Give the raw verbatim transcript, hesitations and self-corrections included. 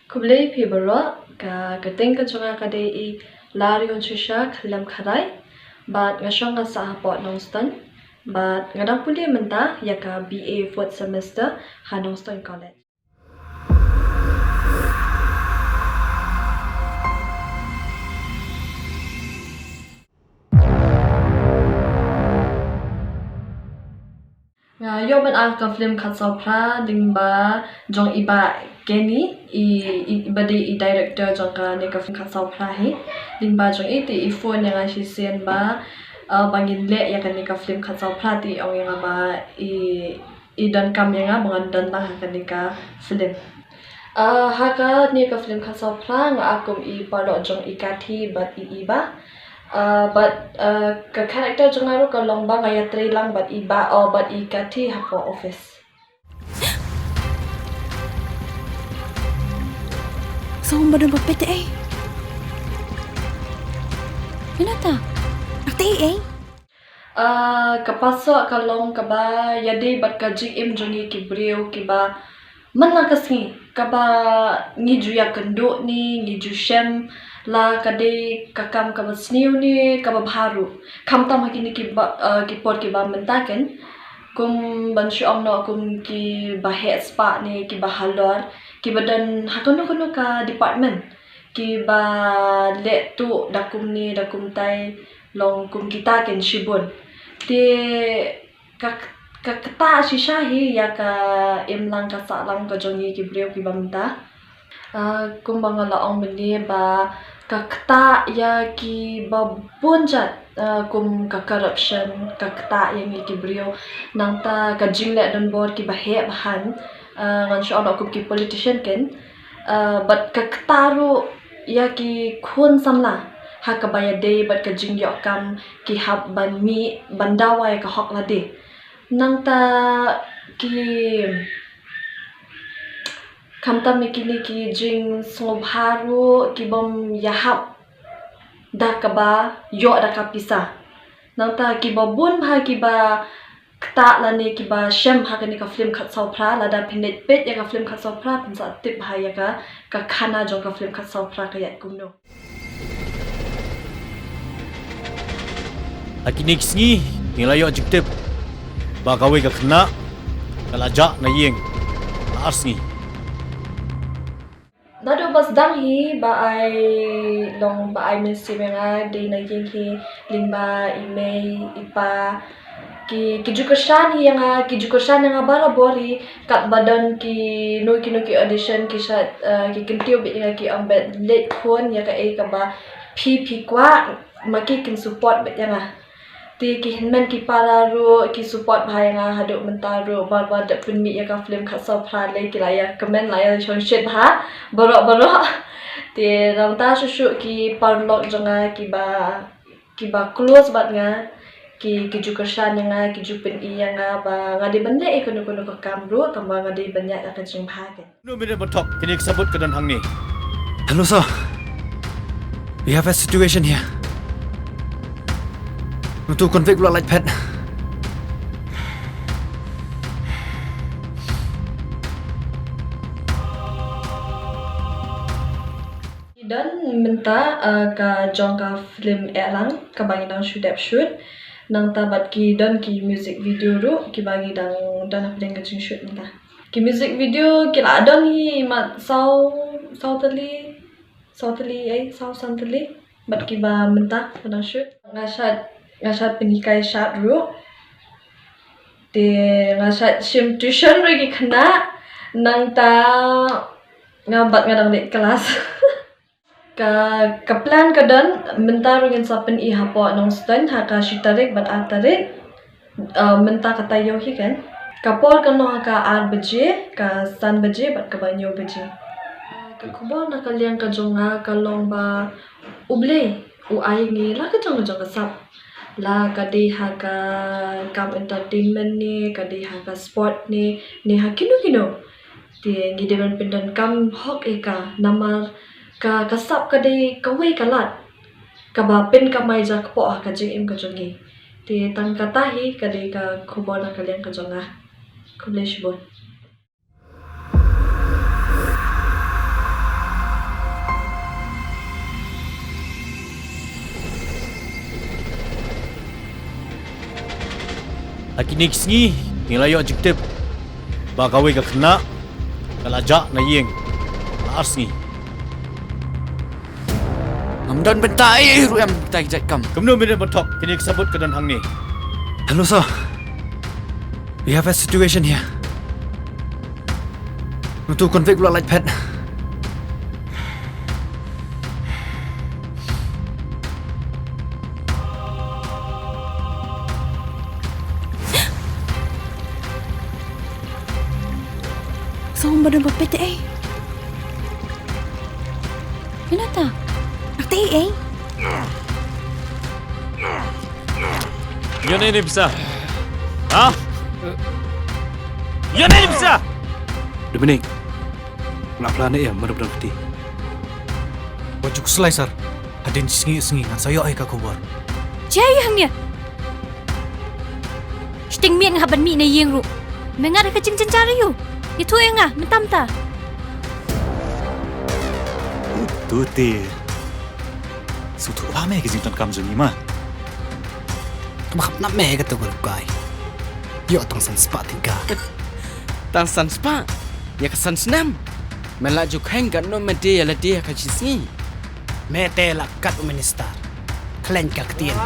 Khublei phi baroh, ka kyrteng ka jong nga ka dei i Larion Shisha Khlem Kharai, bad nga shong nga sah hapoh Nongstoiñ, bad nga dang pule mynta ïa ka B A fourth semester ha Nongstoiñ College. Nga ïoh ban act ha ka film Khatsaw Phra lyngba jong i Bah Kenny, i, i, i ba dei i director jong kane ka film Khatsaw Phra hi. Lyngba jong i te i phone ïa nga shisien ba, uh, ba ngin leh ïa kane ka film Khatsaw Phra, te i ong ïa nga ba i, i donkam ïa nga ba ngan don lang ha kane ka film. Uh, ha kane ka film Khatsaw Phra nga act kum i paralok jong i Kathi bad i Iba. Uh, bad, uh, ka character jong nga ruh ka long ba nga ïatrei lang bad i Bah, oh, bad i Kathi hapoh office. Sngewbha ba don ba peit ei. Ïa nata. Nata ei. Ah, ka password ka long kaba ïadei bad ka jingim jong ngi ki briew kiba man la ka sngi, kaba ngi ju ïakynduh ne ngi ju shem, la ka dei ka kam kaba sniew ne kaba bha ruh. Khamtam ha kine ki ba, ah, ki por kiba mynta ken, kum ban shu ong noh kum kiba heh spah ne kiba halor, kiba don ha kano kano ka department, kiba leh tuh da kumne da kumtai, long kum kita ken shibun. Te ka, ka ktah shisha hi ïa ka imlang ka sahlang ka jong ngi ki briew kiba mynta. Ah, kumba nga la ong mynne ba ka ktah ïa kiba bun jait, ah, kum ka corruption, ka ktah ïa ngi ki briew. Nangta ka jingleh donbor kiba heh ba haiñ, ah, ngan shu ong noh kum ki politician ken. Ah, bad ka ktah ruh ïa ki khun samla ha kaba ïadei bad ka jingïoh kam, ki hap ban mih ban dawa ïa ka hok lade. Nangta ki, khamtam ïa kine ki jingsngewbha ruh ki bym ïahap da kaba ïoh da ka pisa. Nangta kiba bun bha kiba ktah lane kiba shem ha kane ka film Khatsaw Phra, lada phin leit peit ïa ka film Khatsaw Phra phin sa tip bha ïa ka, ka khana jong ka film Khatsaw Phra ka ïaid kumno. Ha kine ki sngi ngi la ïoh jingtip ba kawei ka khynnah ka la jah na ïing la ar sngi. Naduh ba sdang hi ba ai long, ba ai mynsiem ïa nga dei na ïing hi lyngba i mei i pa. Ki, ki ju kyrshan hi ïa nga, ki ju kyrshan ïa nga barabor hi, katba don kino kino ki audition ki shait, eh, ki kyntiew beit ïa nga, ki ong beit leit khun ïa kaei kaba phi, phi kwah, ma ki kin support beit ïa nga. Te ki hynmen ki para ruh ki support bha ïa nga haduh mynta ruh, barabor da pynmih ïa ka film Khatsaw Phra lei ki la ïa comment, la ïa shongshit bha baroh baroh. Te nangta shuh shuh ki paralok jong nga kiba, kiba close bad nga, ki, ki ju kyrshan ïa nga, ki ju pyni ïa nga ba nga dei ban leh ïa kano kano ka kam ruh tangba nga dei ban ïaid ïa ka jingbha ken. Phin ïoh minot ban thok, kine ki sabut ka don hangne. Hello sir, we have a situation here. Uto u convict u la lait phet. Don mynta, uh, ka jong ka film Erang kaba ngi dang shu dep shoot. Nangta bad ki don ki music video ruh kiba ngi dang don hapdeng ka jingshoot mynta. Ki music video ki la don hi mat saw, saw tylli, saw tylli, eh, saw san tylli. Bad kiba mynta ka dang shoot. Nga shait, nga shait pynhikai shad ruh. Te nga shait shim tuition ruh ki khynnah. Nangta nga bad nga dang leit klas. Ka, ka plan ka don mynta ruh ngin sa pyni hapoh Nongstoiñ ha ka shi tarik bad ar tarik. Uh, mynta ka taïew hi kan. Ka por ka long ha ka ar baje, ka san baje bad kaba hynñiew baje. Uh, ka khubor na ka liang ka jong nga ka long ba U Blei u ai ngi la ka jong ka jong ka sap. La ka dei ha ka kam entertainment ne, ka dei ha ka sport ne, ne ha kino kino. Te ngi dei ban pyndonkam hok ïa ka namar ka, ka sap ka dei kawei ka lad kaba pynkamai jakpoh ha ka jingim ka jong ngi. Te tang kata hi ka dei ka khubor na ka liang ka jong nga. Khublei shibun. Kine ki sngi ngi la ïoh jingtip ba kawei ka khynnah ka la jah na ïing la ar sngi. Ngam don bynta ei ei ruh em kita ki jait kam. Kumno mynta ban thok, kine ki sabut ka don hangne. Hello sir. We have a situation here. Uto u convict u la lait phet. Song ba don ba pet ei. Ina ta. Ak ta ei ei. Ïa ne ni pisa. Ha? Ïa ne ni pisa. Dominic. Nga plan ne em, mano bdang kti. Wa juk slai sir. Hadien shi sngi sngi ngan sa ïoh ïa ka khubor. Jai hangne. Shting miet nga hap ban mih na ïing ruh. Me ngat ka jingjynjar aïu? Ïathuh ïa nga mynta mynta. Tu te. Sngewthuh ba me ka jingdonkam jong ngi ma. Kam hap na me ka tu ka rukai. Ïoh tang san spah tyngka. Tang san spah? Ïa ka san snem. Me la ju kheiñ katno me die ïa lade ha ka shi sngi. Me te la kat u minister. Khlaiñ ka ktien.